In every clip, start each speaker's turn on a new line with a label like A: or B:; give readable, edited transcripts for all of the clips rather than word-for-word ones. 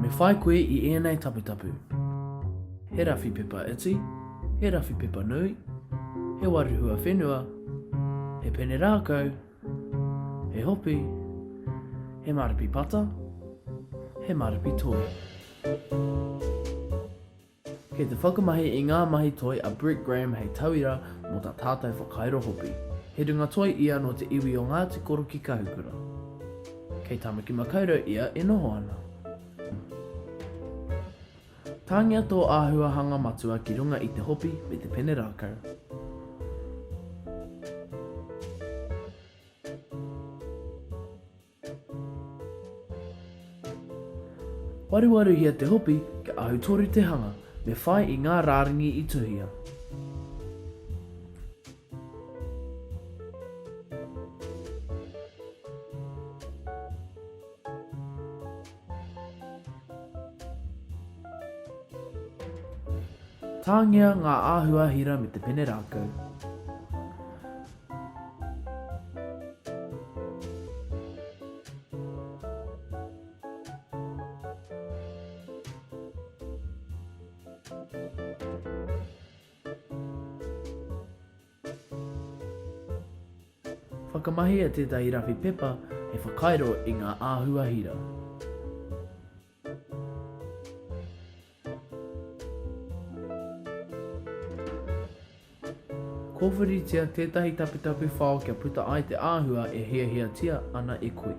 A: Me whai koe i ēnei taputapu. He rawhi pepa iti, he rawhi pepa nui, he waru huawhenua, he pene rākau, he hopi, he maripi pata, he maripi toi. Kei te whakamahi i ngā mahi toi a Brett Graham hei tauira mō tā tātou whakairo hopi. He runga toi ia nō te iwi o Ngāti Koro ki Kahukura. Kei Tāmaki Makaurau ia e noho ana. Tāngia tō āhuahanga matua ki runga i te hopi me te pene rākau. Waruwaruhia te hopi kia ahutoru te hanga, me whai i ngā rārangi i tuhia. Tāngia ngā āhua hira me te pene rākau. Whakamahia tētahi rawhi pepa hei whakairo i ngā āhua hira. Kōwhiritia tētahi taputapu whao kia puta ai te āhua e hiahiatia ana e koe.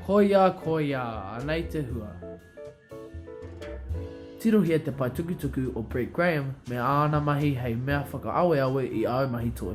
A: Koia, koia, anei te hua. Tirohia te pae tukutuku o Brett Graham me āna mahi hei mea whakaaweawe i āu mahi toi.